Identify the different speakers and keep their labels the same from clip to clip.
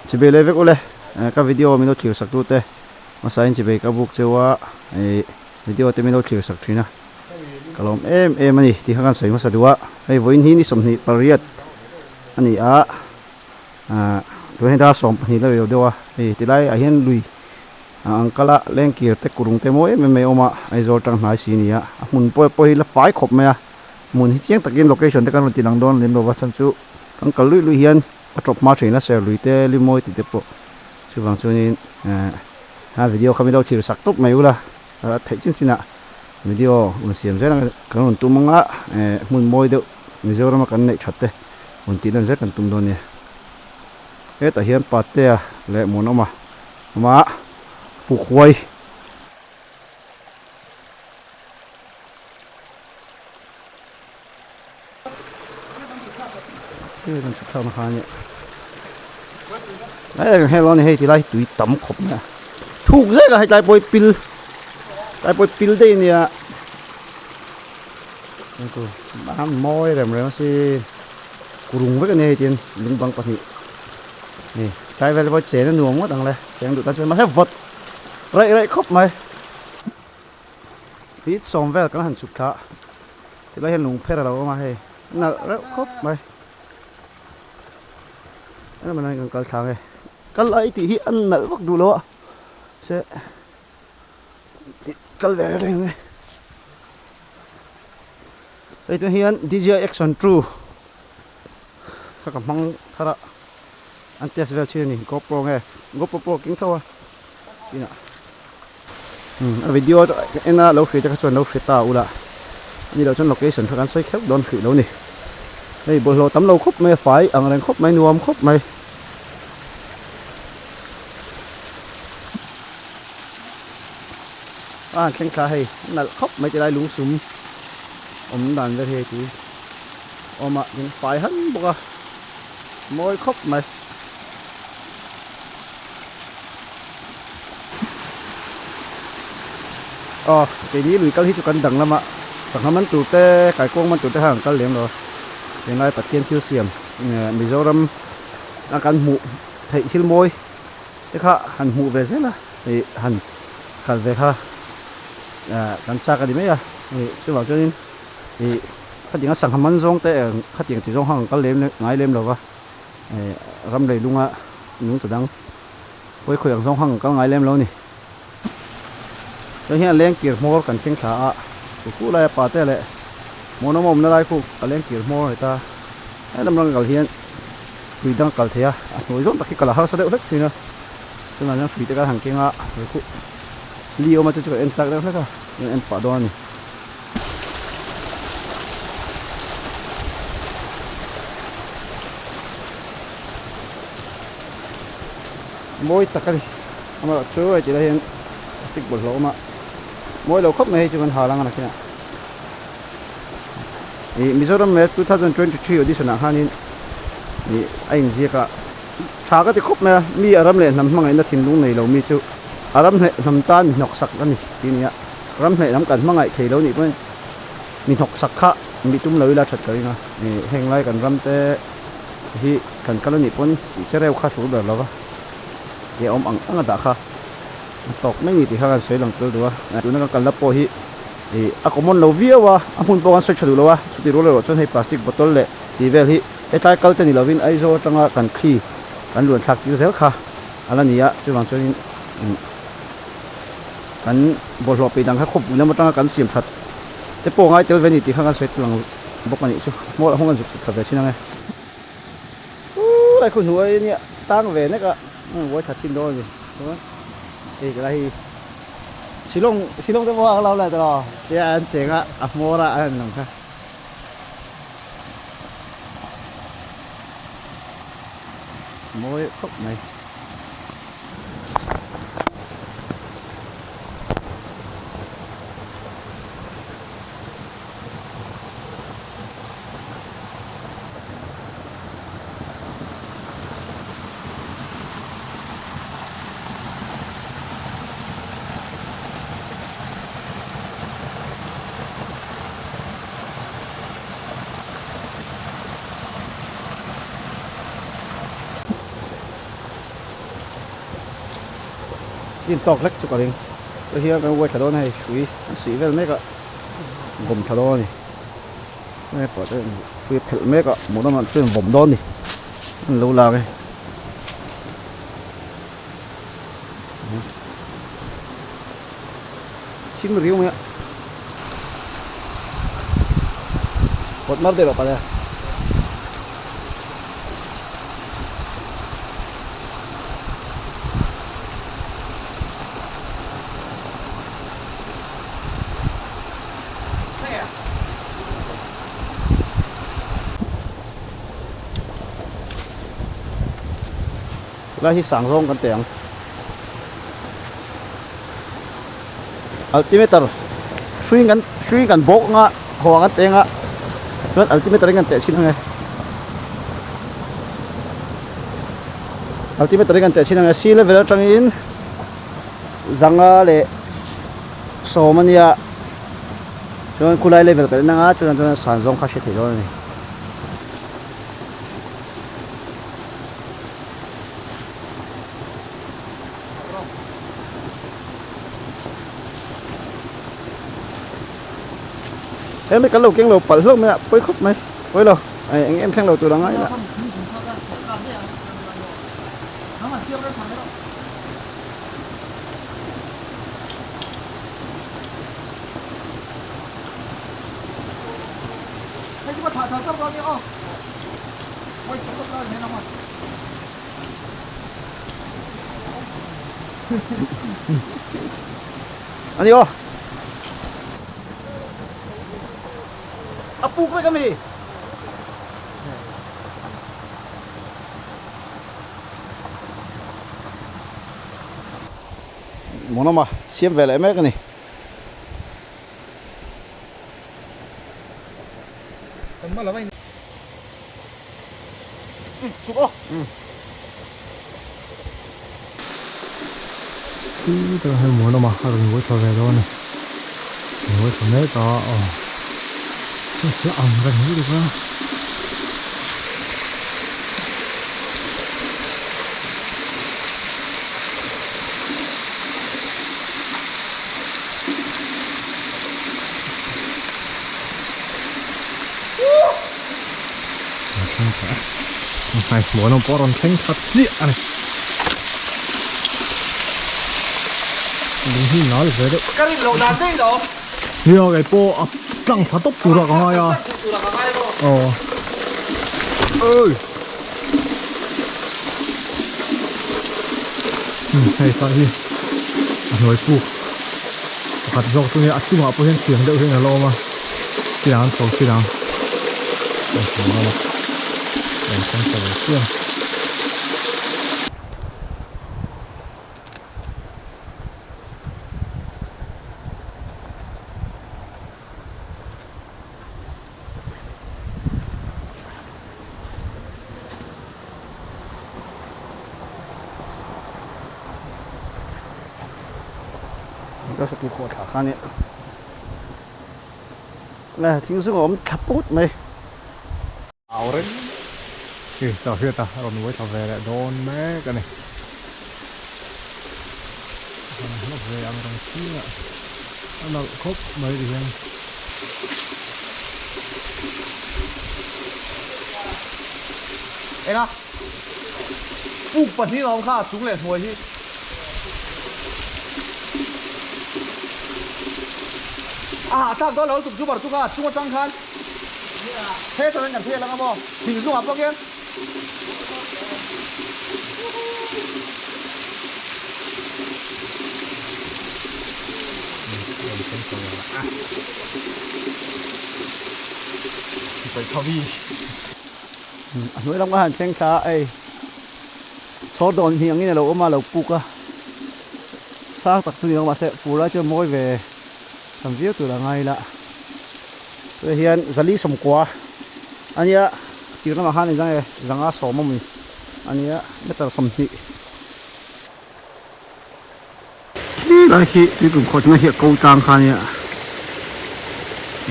Speaker 1: Chibei leh vek ule ka video min lo thlir sak tute hmasa in chibei ka buk cheu a ih video te min lo thlir sak thin a ka lawm em em a ni tih kha kan sawi hmasa duh a hei vawiin hi ni 28 a ni a ah tunah hian dar 12 la ri lo deuh a hei tilai ah hian lui ang kal a lengkir te kurung te mawi em em mai a awm a Aizawl tang hnai si a ni a a hmun pawh pawh hi la fai khawp mai a hmun hi chiang takin location te kan rawn ti lang dawn lem lova chhan chu kan kal luih luih hian a tawp hma thin a ser lui te limawi tih te pawh chuvang chuanin eh a video kha min lo thlir sak tawp mai ula a theih chin chin ah video rawn siam zel ang kan rawn tum ang a eh hmun mawi deuh Mizoram a kan neih that te rawn tih lan zel kan tum dawn a nia hetah hian Patea leh Muanawma awma pukhuai. Kan chhuk thlak na kha ania ai heng lo ani hei tilai tui tam khawp mai a thuk zek a hei tlai pawh hi pil tlai pawh hi pil daih ania a mawi rem rem a sin kurung vek ania hei tin lung bang pahnih hei tlai vel te pawh hi chen a nuam ngawt ang le cheng duh tan chuan mahse vawt raih raih khawp mai. Hi sawm vel kan han chhuk thla tilai hian lung pher a lo awm a hei nalh reuh khawp mai emaw nan kan kal thla nge kal ai tih hi a nalh vak duh lo a se kal ve reng nge hei tah hian D_J_I action two kha ka hmang thar a an test vel thin a ni GoPro nge GoPro pawh a keng tho a inah. A video en a lo hria te kha chuan lo hre ta ula ani loh chuan location kha kan sawi kherh dawn hrih lo ni hei bawlhhlawh tam lo khawp mai a fai ang reng khawp mai nuam khawp mai. A han thleng thla hei nalh khawp mai tilai lungsum awm dan vel hi hei tui awm a tin fai han bawk a mawi khawp mai. Aw keini lui kal hi chu kan dang lama sangha man tur te kaikuang man tur te khan an kal lem lo a tunlai Pathian thil siam Mizoram a kan hmuh theih thil mawi te kha han hmuh ve zel a ih han kal ve kha kan chak a ni mai a ih chuvang chuanin ih khatianga sangha man zawng te khatiang ti zawng khan an kal lem ngai lem lo va ih ram leilunga nung ta dang. Pawi khawi ang zawng hang kal ngai lem lo ni. Chuan hian leng kir hmawr kan thleng thla a, chu khu laia pa te leh Muanawm a awmna lai khu a leng kir hmawr a ni ta. He lam rang kal hian hrui dang a kal thei a, a hnuai zawng tak hi kal a harsa deuh hlek thin a. Tunah hian hrui te kan han keng a, hrui khu li awm a chu chu kan en chak deuh hlek a, kan en pah dawn a ni. Mawi tak a ni amaherawh chu hei tilai hian plastic bawlhhlawh a awm a mawi lo khawp mai hei chu kan ha lang a nakinah ih Mizoram Map 2023 audition ah khanin ih a inziak a tha ka ti khawp mai a mi a ram leh hnam hmangaihna thinlung nei lo mi chu a ram leh hnam tan mi hnawksak a ni tih a ni a ram leh hnam kan hmangaih thei lo nih pawhin mi hnawksak kha mi tum lo ila that ka ring a ih heng lai kan ram te. Hi kan kal anih pawn tih che reuh kha hrul ber lova e awm ang ang a dah kha a tawk mai ni tih kha kan sawi lang tel duh a tuna kan kalna pawh hi ih a common lo viau a a hmun pawh kan sawi tha duh lo a chuti rual erawh chuan hei plastic bottle leh tih vel hi hetlai kal te ni lovin Aizawl atanga kan thli kan luan thlak tir zel kha a la ni a chuvang chuanin kan bawlhhlawh peih dang kha khawpui lam atanga kan siam that te pawh ngai tel ve a ni tih kha kan sawi tel ang. Bawk a nih chu hmawlh hawng an zuk chhuk thla ve thin ang e. Uuh lai khu hnuai ania sang ve nek a uai tha thin dawn a ni chuan hei ka lai hi Shillong Shillong te pawh a lo la tawh tia an cheng a a hmawr a an lang kha. Mawi khawp mai. chin tawk hlek chu ka ring. Hei hian kan uai thla dawn a hei hrui an suih vel mek a vawm thla dawn a ni. Hei pawh chu hrui a phelh mek a hmuh nawm an chuan vawm dawn a ni an lo lang e. Thim riau mai a. Pawt mar deuh a pal e. Lai hi sang zawng kan teh ang. Altimeter hrui kan hrui kan bawk anga haw ang an teng a chuan altimeter in kan teh chhin ang e. Altimeter in kan teh chhin ang e sea level atangin zanga leh sawm a nia chuan khulai level kan en anga chuan chuan san zawng kha a hre thei dawn a ni. Hemi kan lo keng lo palh hlauh mai a pawi khawp mai pawi lo eng em thleng lo tur ang a ila. Ani aw. A puk vek ami. Monoma siam ve leh mek ani.
Speaker 2: Tah hian muan awm a a rawn ngawi thla ve dawn a ni ngawi thla mek a aw hla ang reng lutuk a. Hei muanawm pawh a rawn thleng khat chiah a ni. Lung hi nal ve deuh.
Speaker 3: Ka rin loh dan daih lo.
Speaker 2: Nia kei pawh a tlang thla tawp tur ah ka ngai a. Aw. Oi. Hei tak hi a hnuai puk pakhat zawk chu nia a chungah pawh hian tiang deuh hian a la awm a tiang an chho thin ang an chho ngam a an thleng chho ve chiang.
Speaker 1: Ka kha nia nge thing zung a awm thla put mai.
Speaker 2: Au reng hi sahriat a rawn uai thla ve leh dawn mek a ni. A han hla ve ang reng chiang a, a nalh khawp mai ti hian.
Speaker 3: Enga puk pahnih a awm kha a chung leh hnuai hi. A hahthlak dawn lo lutuk chu bar chu kha a chung atang khan he chuan kan thei lang a maw thing zungah pawh khian. Sipai thawi.
Speaker 1: A hnuai lam ka han thleng thla a ei chhawr dawn hi angin a lo awm a lo puk a sang tak chu ni lo mahse fur lai chuan mawi ve tam viau tur a ngai ila tunah hian zali sawmkua a nia tir lamah khan engzang nge zanga sawm a awm a nia meter 20 Khilai khi tuipui khawh chungah hi a ko tlang kha ania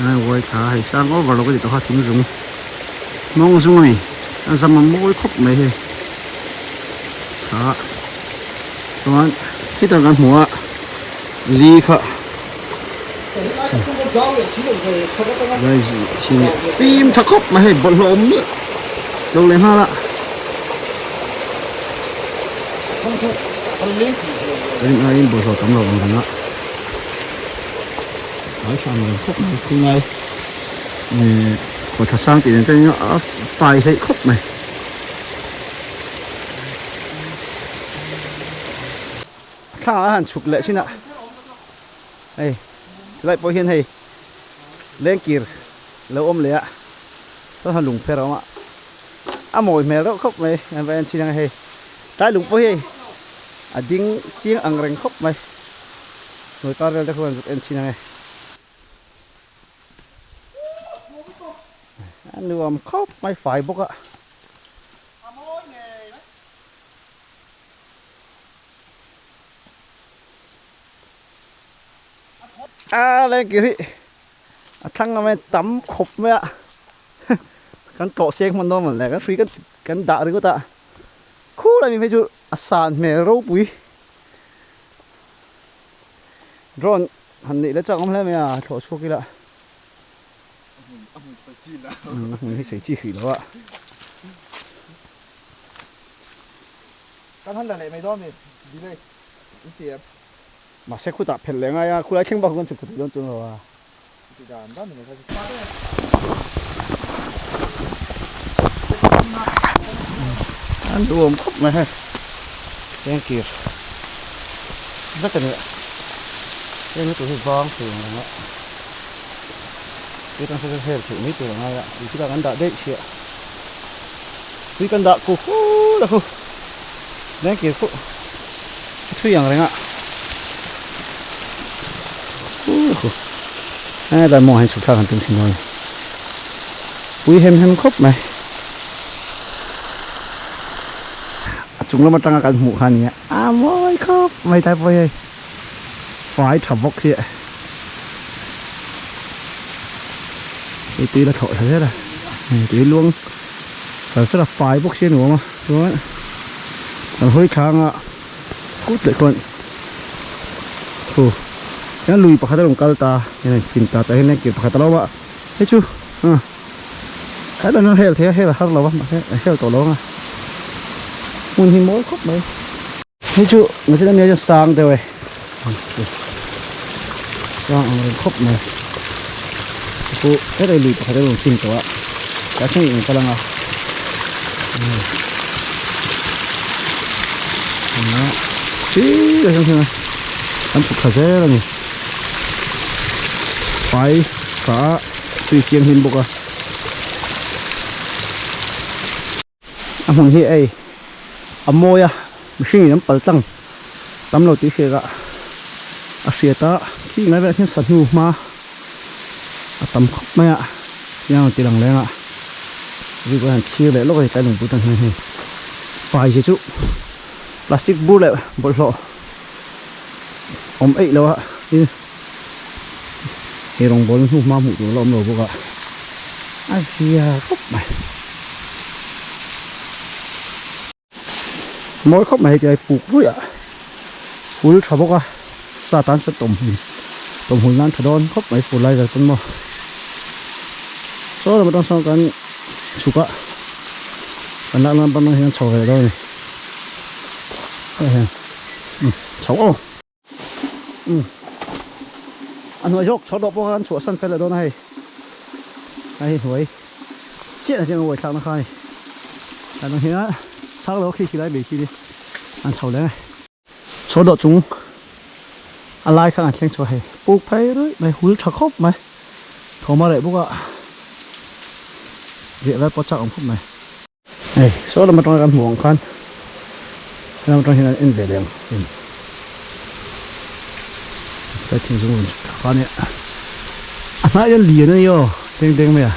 Speaker 1: a uai thla a hei sang over lo ka ti tawh kha thing zung hnawng zung a ni a zam a mawi khawp mai hei thla chuan. Khitah kan hmu a li kha fim tha khawp mai hei bawlhhlawh awm miah lo leh nghal a. Rin aiin bawlhhlawh tam lo ang reng a tlai tha ang reng khawp mai khawlai kawthla sang tih nen chuan a fai hleih khawp mai. Thla a han chhuk leh thin a hei tilai pawh hian hei lengkir lo awm leh a chuan han lung pher a awm a a mawi hmel reuh khawp mai an va en thin ang hei tlai lung pawh hi hei a ding chiang ang reng khawp mai hnuai kar vel te khuan zuk en thin ang e a nuam khawp mai fai bawk a. A lengkir hi a thlang lam hian tam khawp mai a kan tlawh seng hman dawn mawn le kan hrui kan dah ringawt a khur ami phei chu a san hmel ropui drone han neih leh chak awm hle mai a thlawh chhuak ila
Speaker 3: a hmun sawi chi lo
Speaker 1: a hmun hi sawi chi hrih lo a.
Speaker 3: Kan han la leh mai dawn mi delay in ti em.
Speaker 1: Mahse khutah phelh leh ngai a, khulai thleng bak chu kan chhuk thei dawn chuang lo a.
Speaker 3: Ti dan dan ni mai kha chu.
Speaker 1: An duhawm khawp mai hei Tengkir vek a ni a, heng hi tur hi vang thei ang reng a, tui kan hre hel theih mai tur a ngai a, tui chu kan dah daih chhiah. Tui kan dah khu khut a khu lengkir khu a thui ang reng a khu khu helai mawngah hian chhuk thlak han tum thin dawn pui hem hem khawp mai a chung lam atanga kan hmuh kha a nia a mawi khawp mai tlai pawh hi hei fai tha bawk hi hei tui la thlawh thla zel a hei tui luang sar sar a fai bawk si a nuam a chuan kan hawi thlang a kut leh chuan khu hian lui pakhat a rawn kal ta hian a in fin ta tah hian kir pakhat a lo awm a hei chu ah hetah hian hel thei a hel a har lo a mahse a hel tawh lo ang a hmun hi mawi khawp mai. Hei chu machine ami hian sang deuh e sang ang reng khawp mai chu hetah lui pakhat a rawn fin tawh a tah hian in kal anga thil a hian an chhuk thla zel a ni fai tha a tui thianghlim bawk a. A hmun hi hei a mawi a mihring in an pal tlang tam lo tih hriat a a hriat a khi ngai velah khian sahnu hma a tam khawp mai a tiang a ti lang leng a zui pawh hian thlir leh lawk a ni tlai lungpui tan hian hei fai hi chu plastic bur leh bawlhhlawh awm eih lo a tin Eirawng bawl hnu hma hmuh tur a la awm lo bawk a, a zia khawp mai. Mawi khawp mai hei tia puk ruih a hul tha bawk a, sa tan chuan tawmhmun tawmhmun nan tha dawn khawp mai fur lai vel pawn maw. Saw lam atang sawn kan chhuk a, kan lak nan pawn hian chho ve dawn a ni. Hei hian chho aw. A hnuai zawk chhawr dawh pawh kha kan chhuah san fel leh dawn a hei hei hnuai chiah chiah uai thlakna kha a ni tah dang hian chhak lo khi khi lai bei khi ni an chho leng e chhawr dawh chung a lai kha an thleng chhuah hei puk phei ruih mai hul tha khawp mai thawm a reh bawk a riah vel pawh chak awm khawp mai. Hei saw lam atanga kan hmuh ang khan helam atang hian an en ve leh ang in tlai thing zung rawn chhuk thla ania a hnai hian lian a ni aw deng deng mai a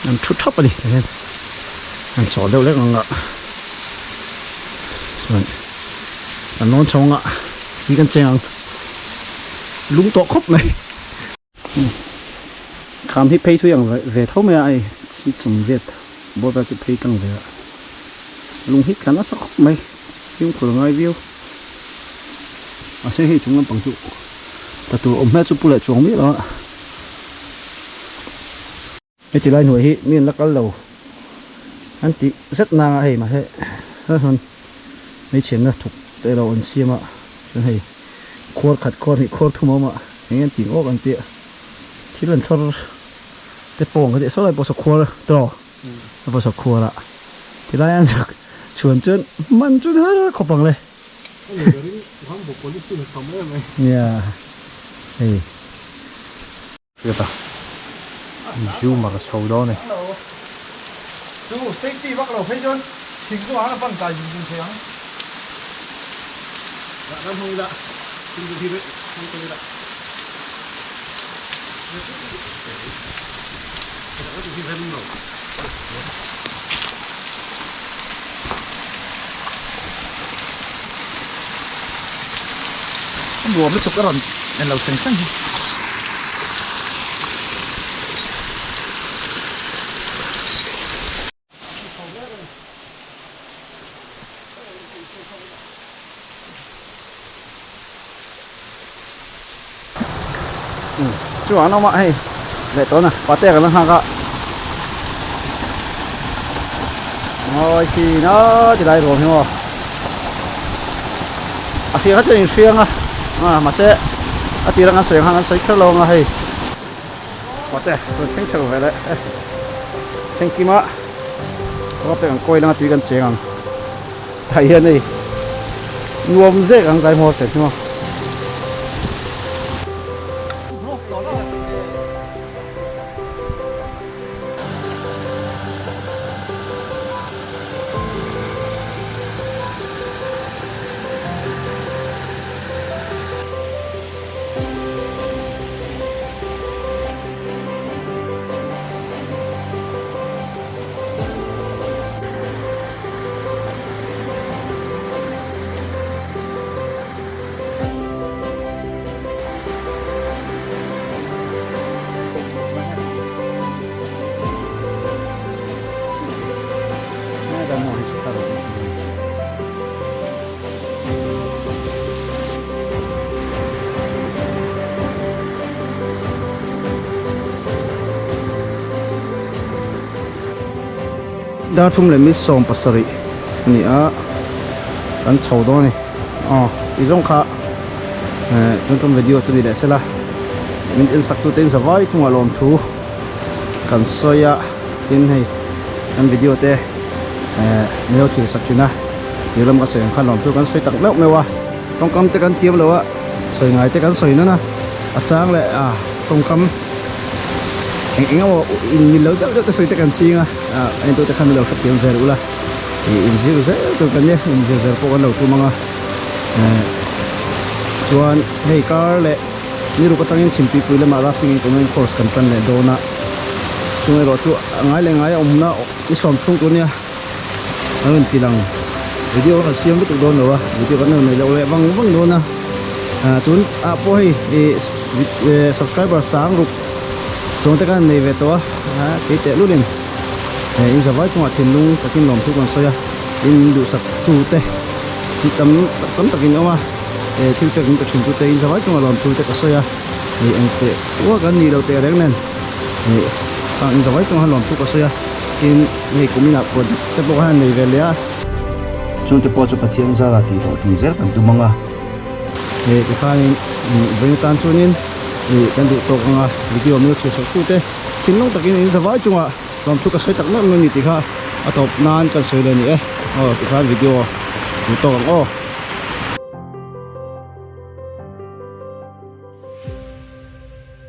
Speaker 1: an thu thap a ni tah hian an chaw deuh lek ang a chuan kan lawn chho ang a tui kan cheng ang lung tawh khawp mai. Kham hi phei thui ang ve tho mai a hei chi chung vet bawr vel chu phei tlang ve a. Lung hi tla nasa khawp mai fimkhur ngai viau. Mahse hei chung lampang chu tla tur awm hmel chu pu leh chuang miah lo a. Heti lai hnuai hi mi an la kal lo an tih zet nang a hei mahse han hmeichhianna thawk te lo an siam a chuan hei khuar khat khuar hnih khuar thum a awm a eng an tih awk an tia thil an thlawr te pawng ka tih saw lai pawh saw khuar tawh a pawh saw khuar a tilai an zuk chhuan chuan man chu har khawp ang le. Nia hei.
Speaker 2: Hriat a zoomer a chho dawn e.
Speaker 3: Chu safety vak lo phei chuan thing chungah khan a pan kai zung zung thei ang.
Speaker 1: Ram hmang ila thing chu hi reh hmang tawn ila.
Speaker 3: Nuam lutuk a rawn en lo seng seng hi.
Speaker 1: Chu an awm a hei leh tawh na pate kan la nghak a ngawi thin a ti lai ruam hi maw a hriang a chuan inhriang a mahse a tir ang an sawi ang khan an sawi kher lo ang a hei. Pate rawn thleng chho ve leh e thleng kim a kawng pek ang kawi langa tui kan cheng ang tah hian hei nuam zek ang tlai hmawr chen hi maw. Dar thum leh mi 17 a ni a kan chho dawn a ni aw tih zawng kha eh tun tum video chu ni leh sela min en sak tute in zavai chungah lawmthu kan sawi a tin hei kan video te eh min lo thlir sak thin a tih lam ka sawi ang khan lawmthu kan sawi tak meuh meuh a tawngkam te kan thiam lo a sawi ngai te kan sawi nan a a chang leh a tawngkam eng eng emaw in mil lo deuh deuh te sawi te kan ching a ah entu te khan min lo hrethiam vel ula ih inzir zel tur kan nia inzir zel pawh kan lo tum ang a eh chuan hei kar leh ni ruk atangin chhimtuipui lamah rafting in canoeing course kan tan leh dawn a chung erawh chu a ngai leh ngai a awmna i sawm chhung tur nia a rawn ti lang video kan siam lutuk dawn lo a video kan rawn nei loh leh vang vang dawn a ah tun ah pawh hei ih subscriber sang ruk chuang te khan nei ve tawh a ah kei teh lulin eh in zavai chungah thinlung takin lawmthu kan sawi a tin min duhsak tu te tam tam takin awm a eh thil pek min pe thin tu te in zavai chungah lawmthu te ka sawi a ih engteh uak an nih loh teh reng nen ih ah in zavai chungah lawmthu ka sawi a tin hei kum inah project te pawh khan nei ve leh a. Chungte pawh chu Pathian zara tih hlawhtling zel kan tum ang a. Hei tikhanin vawiin atan chuanin ih kan duh tawk ang a video mil chhiar chhoh tute thinlung takin in zavai chungah lawmthu ka sawi tak meuh meuh a ni tih kha a tawp nan kan sawi leh a ni e. Aw tikhan video duh tawk ang aw.